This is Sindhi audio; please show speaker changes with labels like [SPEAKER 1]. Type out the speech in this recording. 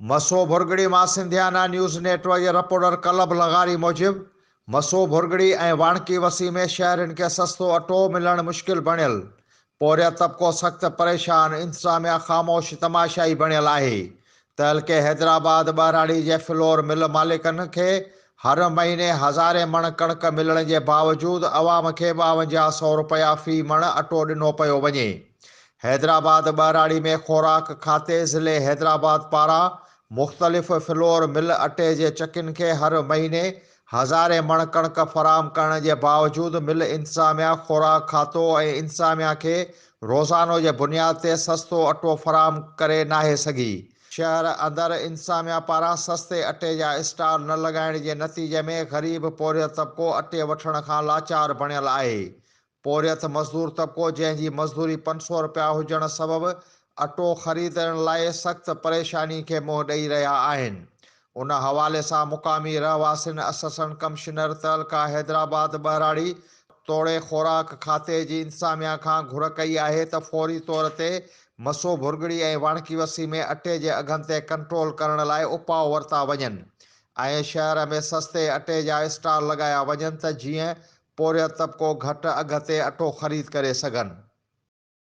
[SPEAKER 1] مسو ڀرڳڙي مان سنڌيانا نيوز نيٽ ورڪ جي رپورٽر ڪلب لغاري موجب مسو ڀرڳڙي ۽ واڻڪي وسي ۾ شهرين کي سستو اٽو ملڻ مشڪل بڻيل، پورهيت طبقو سخت پريشان، انتظاميا خاموش تماشائي بڻيل آهي. تعلقي حيدرآباد ٻهراڙي جي فلور مل مالڪن کي هر مهيني هزارين مڻ ڪڻڪ ملڻ جي باوجود عوام کي 52 سئو رپيا في مڻ اٽو ڏنو پيو وڃي. حيدرآباد ٻهراڙي ۾ خوراڪ کاتي ضلعي حيدرآباد پاران مختلف فلور مل اٽي جي چڪين کي هر مهيني هزارين مڻ ڪڻڪ فراهم ڪرڻ جي باوجود مل انتظاميا خوراڪ کاتو ۽ انتظاميا کي روزانو جي بنياد تي سستو اٽو فراهم ڪري ناهي سگهي. شهر اندر انتظاميا پاران سستي اٽي جا اسٽال نه لڳائڻ جي نتيجي ۾ غريب پورهيت طبقو اٽي وٺڻ کان لاچار بڻيل آهي. پورهيت مزدور طبقو جنهن جي مزدوري 500 رپيا هجڻ سبب اٽو خريدڻ لاء سخت پريشاني کي منهن ڏئي رهيا آهن. ان حوالي سان مقامي رهواسين اسسٽنٽ ڪمشنر تعلقه حيدرآباد ٻهراڙي توڙي خوراڪ کاتي جي انتظاميا کان گهر ڪئي آهي ته فوري طور تي مسو ڀرڳڙي ۽ واڻڪي وسي ۾ اٽي جي اگهن تي ڪنٽرول ڪرڻ لاء اپاء ورتا وڃن ۽ شهر ۾ سستي اٽي جا اسٽال لڳايا وڃن ته جيئن پورهيت طبقو گهٽ اگهه تي اٽو خريد ڪري سگهن.